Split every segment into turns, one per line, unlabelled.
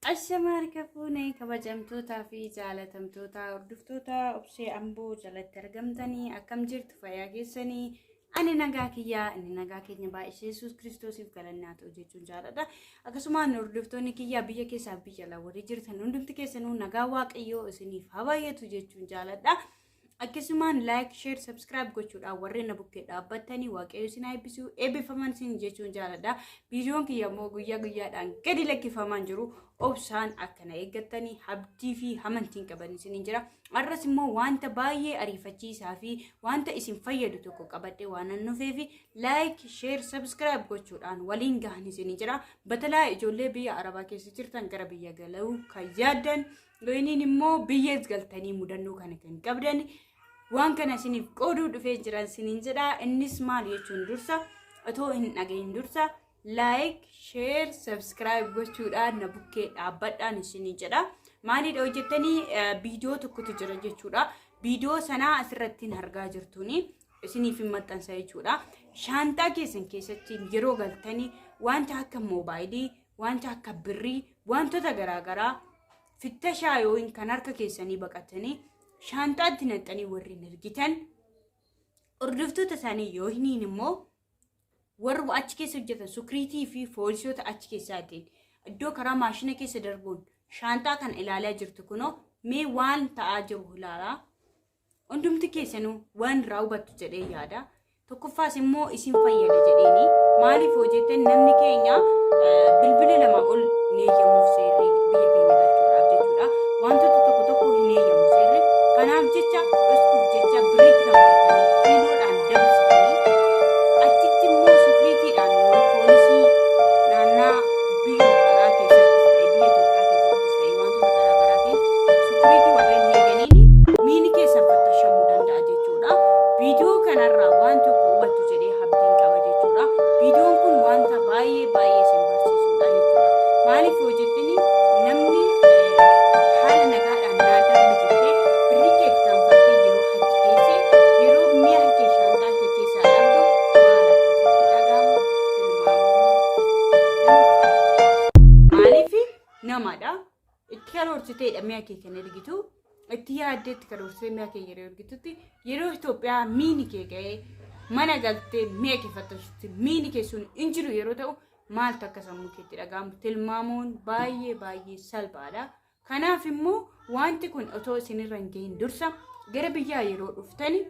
Ashama harka fuune kabajamtootaa fi jaalatamtoota hordoftoota Obsee Amboo jalatti argamtanii, akkam jirtu? Fayyaa keessanii? Ani nagaa kiyyaa, inni nagaa keenya baay'isee Yesuus Kiristoosiif galannaa ta'u jechuun jaaladha. Akkasumaan hordoftoonni kiyyaa biyya keessaa biyya alaa warri jirtan hundumti keessanuu nagaa Waaqayyoo isiniif haa baay'atu jechuun jaaladha. Akkasumaan like, share, subscribe gochuudhaan warreen na bukkee dhaabbattanii Waaqayyo isin haa eebbisu, eebbifaman isin jechuun jaaladha. Viidiyoon kiyya immoo guyyaa guyyaadhaan gadi lakkifamaan jiru, obsaan akka na eeggattanii abdii fi amantiin qaban isiniin jira. Har'as immoo wanta baay'ee ariifachiisaa fi wanta isin fayyadu tokko qabadhee waan an dhufeef, like, share, subscribe gochuudhaan waliin gahan isiniin jira. Batalaa ijoollee biyya Arabaa keessa jirtan, gara biyya galuu kan yaaddan, Looniin immoo biyya galtanii mudannoo kana kan qabdan, waan kana isiniif qooduu dhufee jiran isiniin jedha. Innis maal jechuun dursa otoo hin dhagahin dursa like, share, subscribe gochuudhaan na bukkee dhaabbadhaan isiniin jedha. Maalidha hojjettanii, viidiyoo tokkotu jira jechuudha. Viidiyoo sanaa asirratti hin argaa jirtuuni isiniif hin maxxansa jechuudha. Shaanxaa keessan keessatti yeroo galtanii wanta akka moobaayilii, wanta akka birrii, wantoota garaagaraa fittashaa yookiin kan harka keessanii baqatanii shaanxaatti naqxanii warri hin ergitan, hordoftoota isaanii yookiin immoo warra achi keessa hojjetan, security fi poolisoota achi keessaatiin iddoo karaa maashina keessa darbuun shaanxaa kana ilaalaa jirtu, kunoo mee waan ta'aa jiru ilaalaa. Hundumti keessanuu waan irraa hubattu jedhee yaada. Tokkoffaas immoo isin fayyada jedheeni. Maaliif hojjetan, namni keenya bilbila lama ol hin eeyyamuuf seerri biyya keenya galchuudhaaf jechuudha. Wantoota tokko tokko hin eeyyamu seerri. Kanaaf jecha dhoskuuf jecha birriitti kanfaltanii kiiloodhaan dabarsitanii, achitti immoo securitydhaan poolisii naannaa biyya alaa keessattis ta'e, biyya Itoophiyaa keessattis ta'e, wantoota garaa garaatiin security warreen eeganiin miini keessan fattashamuu danda'a jechuudha. Viidiyoo kanarraa waan tokko hubattu jedhee abdiin qaba jechuudha. Viidiyoon kun wanta baay'ee baay'ee isin barsiisudha jechuudha. Maaliif yoo jettani, namni haala nagaadhaan naa darbi jettee birrii kee kanfaltee yeroo achi geesse, yeroo mi'a kee shaanxaa kee keessaa dhabdu maal akka sitti dhaga'amu tilmaamuu. Maaliif, namadha. Itti karoorsiteedha mi'a kee kan ergitu. Itti yaaddee itti karoorsitee mi'a kee yeroo ergitutti, yeroo Itoophiyaa miini kee ga'ee mana galtee mi'a kee fattashutti miini kee sun hin jiru yeroo ta'u, maaltu akka sammuu keetti dhaga'amu tilmaamuun baay'ee baay'ee salphaadha. Kanaaf immoo wanti kun otoo isinirra hin gahin dursa gara biyyaa yeroo dhuftani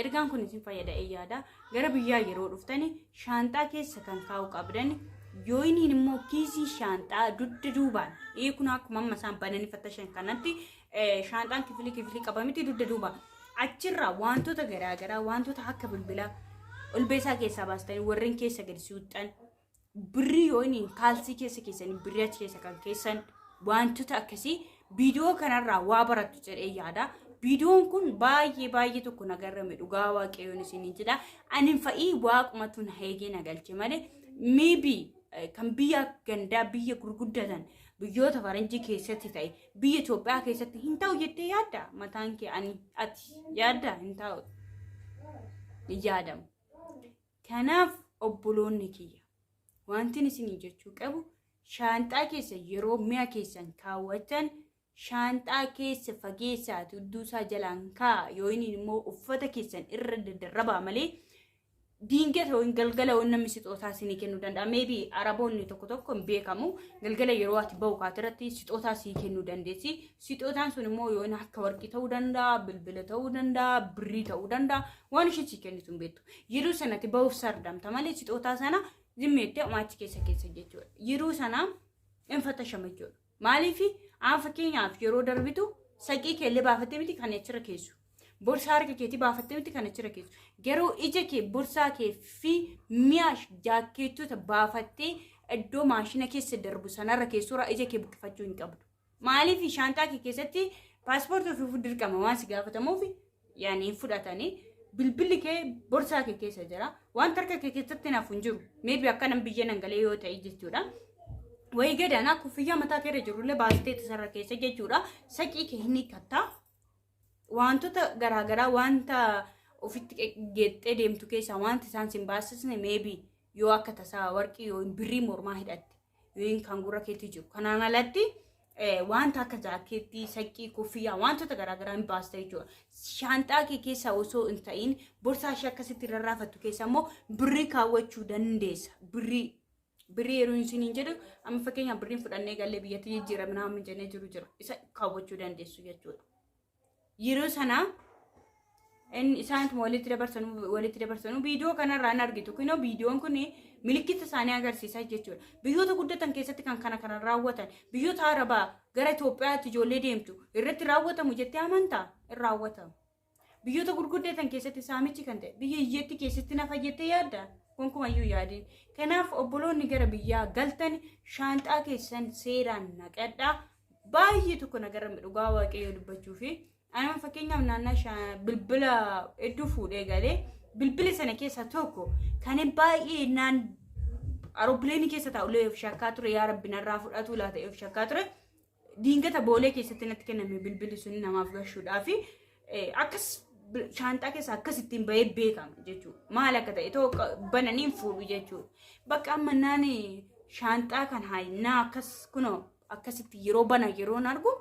ergaan kun isin fayyada yaada. Gara biyyaa yeroo dhuftani shaanxaa keessa kan kaa'u qabdan yooyiniin immoo kiisii shaanxaa dugda duubaan, kun akkuma amma isaan bananii fattashan kanatti shaanxaan kifilii kifilii qabamiti, dugda duuba achirraa wantoota garaagaraa, wantoota akka bilbilaa olbeesaa keessaa baastanii warreen keessa gadi suuxxan, birrii yooyiniin kaalsii keessa keessanii birrii achi keessa kan keessan, wantoota akkasii viidiyoo kanarraa waa barattu jedhee yaada. Viidiyoon kun baay'ee baay'ee tokko nagarrame, dhugaa Waaqayyoon isiniin jedha. Ani fa'ii waaqumatu na eegee na galche malee, maybe kan biyya gandaa, biyya gurguddatan, biyyoota faranjii keessatti ta'e, biyya Itoophiyaa keessatti hin ta'u jettee yaadda, mataan kee ani ati yaadda hin ta'u, hin yaadamu. Kanaaf obboloonni kiyya, wanti isinii jechuu qabu, shaanxaa keessa yeroo mi'a keessan kaawwatan shaanxaa keessa fageessaa, tudduusaa jalaan kaa'a yookiin immoo uffata keessan irra daddarrabaa malee, diingata yookiin galgala yookiin namni sixootaa isinii kennuu danda'a. Maybe Araboonni tokko tokko hin beekamu, galgala yeroo ati bahu kaatirratti sixootaa sii kennuu dandeessi. Sixootaan sun immoo yookiin akka warqii ta'uu danda'a, bilbila ta'uu danda'a, birrii ta'uu danda'a, waan isheen sii kennitu hin beektu. Yeroo sanatti bahuuf sardamta malee sixootaa sana zimmeettee achi keessa keessa jechuudha. Yeroo sana hin fattashama jechuudha. Maaliif, aan fakkeenyaaf yeroo darbitu saqii keellee baafattee miti kan achirra keessu. Borsaa harka keetii baafattee miti kan achirra keessu. Garuu ija kee, borsaa kee fi mi'a jaakkeettota baafattee iddoo maashina keessa darbu sanarra keessurraa ija kee buqqifachuu hin qabdu. Maaliif, shaanxaa kee keessatti paaspoortii ofii dirqama waan si gaafatamuuf yaani hin fudhatanii, bilbilli kee borsaa kee keessa jira. Wanta harka kee keessatti naaf hin jiru. Maybe akka nam biyya nan galee yoo ta'e jechuudha. Wayii gadaanaa kuffiyyaa mataa kee irra jirullee baastee tasarra keessa jechuudha. Saqii kee hin hiikkatta. Wantoota garaagaraa wanta ofitti geexxee deemtu keessaa wanti isaan sin baasisne, maybe yoo akka tasaa warqii yoo birrii mormaa hidhatte. yookiin kan gurra keetti jiru. Kanaan alatti wanta akka jaakeettii, saqqii, kuffiyyaa wantoota garaagaraa hin baasta jechuudha. Shaanxaa kee keessa osoo hin ta'in borsaa ishee akkasitti rarraafattu keessa immoo birrii kaawwachuu dandeessa. Birrii yeroo isin hin jedhu amma fakkeenyaaf birriin fudhannee gallee biyyatti jijjiiramina hamma jennee jiru jira. Isa kaawwachuu dandeessu jechuudha. Yeroo sana inni isaanituma walitti dabarsanuu viidiyoo kanarraa hin argitu. Kunoo viidiyoon kun milikkita isaanii agarsiisa jechuudha. Biyyoota guddatan keessatti kan kana kana raawwatan, biyyoota Arabaa gara Itoophiyaatti ijoollee deemtu irratti raawwatamu jettee amantaa? Hin raawwatamu. Biyyoota gurguddatan keessatti saamichi kan ta'e biyya hiyyeetti keessatti nafa jettee yaadda? Gonkumayyuu yaadin. Kanaaf obboloonni gara biyyaa galtan shaanxaa keessan seeraan naqadhaa. Baay'ee tokko nagarra dhugaa Waaqayyoo dubbachuu fi anuma fakkeenyaaf naannaa bilbila hedduu fuudhee galee bilbila sana keessaa tokko kan baay'ee naan aeroplane keessa taa'ullee of shakkaa ture, yaa Rabbi narraa fudhatu laata of shakkaa ture. Diingata Boolee keessatti natti kenname bilbilli sun namaaf gashuudhaa fi akkas shaanxaa keessa akkas ittiin bahee beekama jechuudha. Maal akka ta'e ta'u bananii hin fuudhu jechuudha. Bakka amma naan shaanxaa kan haayinaa akkas kunoo akkasitti yeroo bana yeroon argu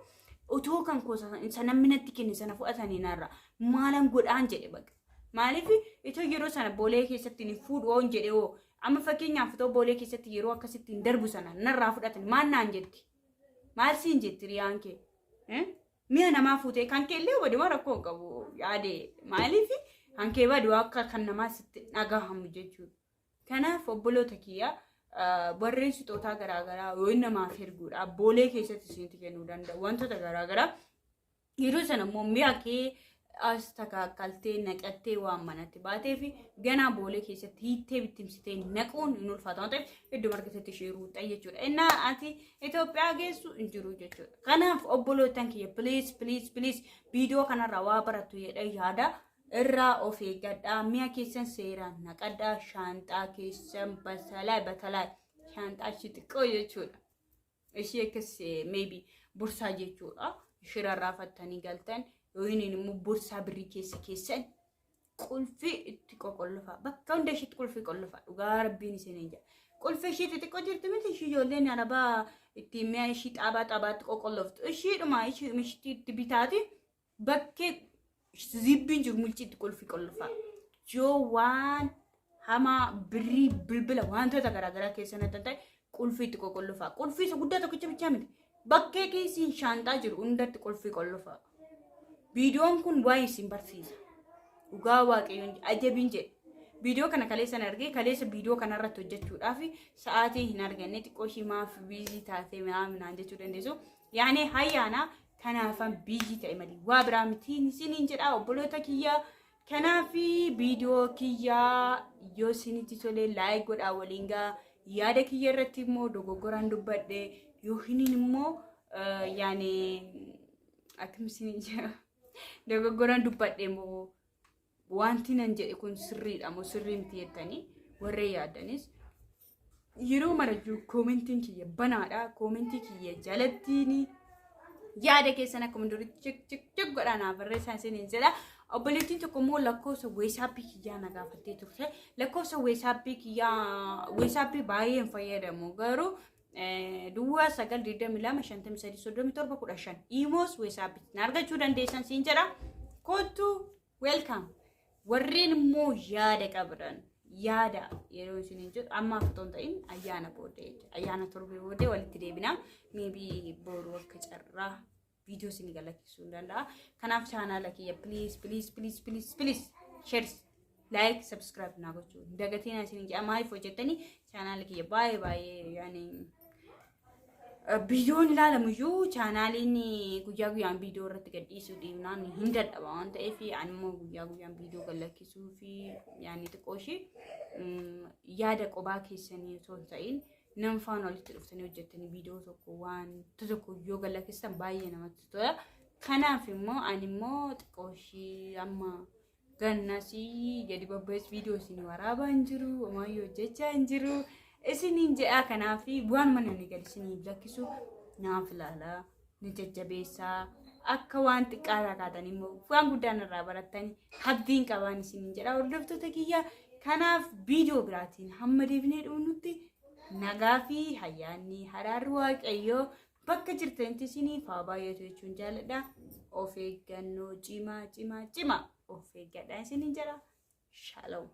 otoo kan koo isa namni natti kenne sana fudhatanii narra maalan godhaan jedhe bakka. Maaliif itoo yeroo sana Boolee keessatti hin fuudhu oon jedhe hoo, amma fakkeenyaaf itoo Boolee keessatti yeroo akkasitti hin darbu sana narraa fudhatan maal naan jetti? Maal siin jetti riyaan kee? Mi'a namaa fuutee kan kee illee baduma rakkoo hin qabu yaade, maaliif kan kee badu akka kan namaa sitti dhagahamu jechuudha. Kanaaf obboloota kiyya, warreen sixootaa garaagaraa yoo namaaf erguudha Boolee keessatti isinitti kennuu danda'u wantoota garaagaraa, yeroo sana immoo mi'a kee as takaakaltee naqattee waan manatti baatee fi ganaa Boolee keessatti hiittee bittimsitee naquun hin ulfaatu waan ta'eef iddoo margatetti ishee ruuxxa jechuudha. Innaa ati Itoophiyaa geessu hin jiru jechuudha. Kanaaf obbolootan kiyya, please, please, please, viidiyoo kanarraa waa barattu jedhee yaada. Irraa of eeggadhaa, mi'a keessan seeraan naqadhaa, shaanxaa keessan batalaa batalaa shaanxaa ishee xiqqoo jechuudha. Ishee akkas maybe borsaa jechuudha. Ishee rarraafattanii galtan yookiin immoo borsaa birrii keessa keessan qulfii itti qoqollofaa. Bakka hunda isheetti qulfii qollofaa. Dhugaa Rabbiin isiniin jedha. Qulfii ishee xixiqqoo jirti miti, ishii ijoolleen Arabaa ittiin mi'a ishii xaabaa xaabaatti qoqolloftu. Ishiidhuma ishii itti bitaati bakkee zibbiin jiru mulciitti qulfii qollofaa. Yoo waan hamaa birrii, bilbila, wantoota garaagaraa keessa natti ta'e qulfii itti qoqollofaa. Qulfii isa guddaa tokkicha bichaa miti. Bakkee keessiin shaanxaa jiru hundatti qulfii qollofaa. Viidiyoon kun waa'ee isin barsiisa. Dhugaa Waaqayyoon ajabiin jedhe. Viidiyoo kana kaleessa argee, kaleessa viidiyoo kanarratti hojjechuudhaaf sa'aatii hin arganne. Xiqqoo ishii maaf busy taatee minaan jechuu dandeessu. Yaani hayyaana kanaafan busy ta'e malee waa biraa miti isiniin jedha obboloota kiyyaa. Kanaaf viidiyoo kiyyaa yoo isinitti tole like godhaa, waliin gaa yaada kiyya irratti immoo dogoggoraan dubbadhe yookiin immoo yaani akkam isiniin jedha, dogoggoraan dubbadhe immoo wanti nan jedhe kun sirriidha moo sirrii miti jettanii warreen yaadanis yeroo marayyuu koomentiin kiyya banaadha. Koomentii kiyya jalattiin yaada keessan akkuma duritti chik chik chik godhaa naaf barreessaa isiniin jedha. Obboleettiin tokko immoo lakkoofsa WhatsAppii kiyyaa na gaafattee turte. Lakkoofsa WhatsAppii kiyyaa, WhatsAppii baay'ee hin fayyadamu garuu 0922533715 Imoos WhatsAppii na argachuu dandeessan siin jedha. Kottu, welcome. Warreen immoo yaada qabdan, yaada yeroo isiniin jedhu ammaaf otoo hin ta'in ayyaana booddee, ayyaana torbee booddee walitti deebina. Maybe boru akka carraa viidiyoo isin galakkisuu hin danda'a. Kanaaf chaanaala kiyya please, please, please, please, please share, like, subscribe naa gochuu hin dagatiin isin jedha. Maaliif hojjettanii chaanaala kiyya baay'ee baay'ee yaani viidiyoon ilaalamu iyyuu chaanaaliin guyyaa guyyaan viidiyoo irratti gadhiisuu dhiibnaan hin dadhaba waan ta'eef, ani immoo guyyaa guyyaan viidiyoo galakkisuu fi yaani xiqqoo ishee yaada qobaa keessanii osoo hin ta'in nama faana walitti dhuftanii hojjettanii viidiyoo tokko wanta tokko yoo galakkistan baay'ee namatti tola. Kanaaf immoo ani immoo xiqqoo ishee amma gannasii gadi babbees viidiyoo isin waraabaa hin jiru, homaayyuu hojjechaa hin jiru. Isiniin jedhaa, kanaaf waan mana ni gadi isiniif lakkisu naaf ilaalaa, ni jajjabeessaa. Akka waan xiqqaataa kaatan immoo waan guddaan irraa barattanii abdiin qabaan isiniin jedha hordoftoota kiyya. Kanaaf viidiyoo biraatiin hamma deebinee dhufnutti Nagaa fi ayyaanni haraarri Waaqayyoo bakka jirtanitti isiniif haa baay'atu jechuun jaalladha. Of eeggannoo cimaa cimaa cimaa of eeggadhaa isiniin jedha. Shalom.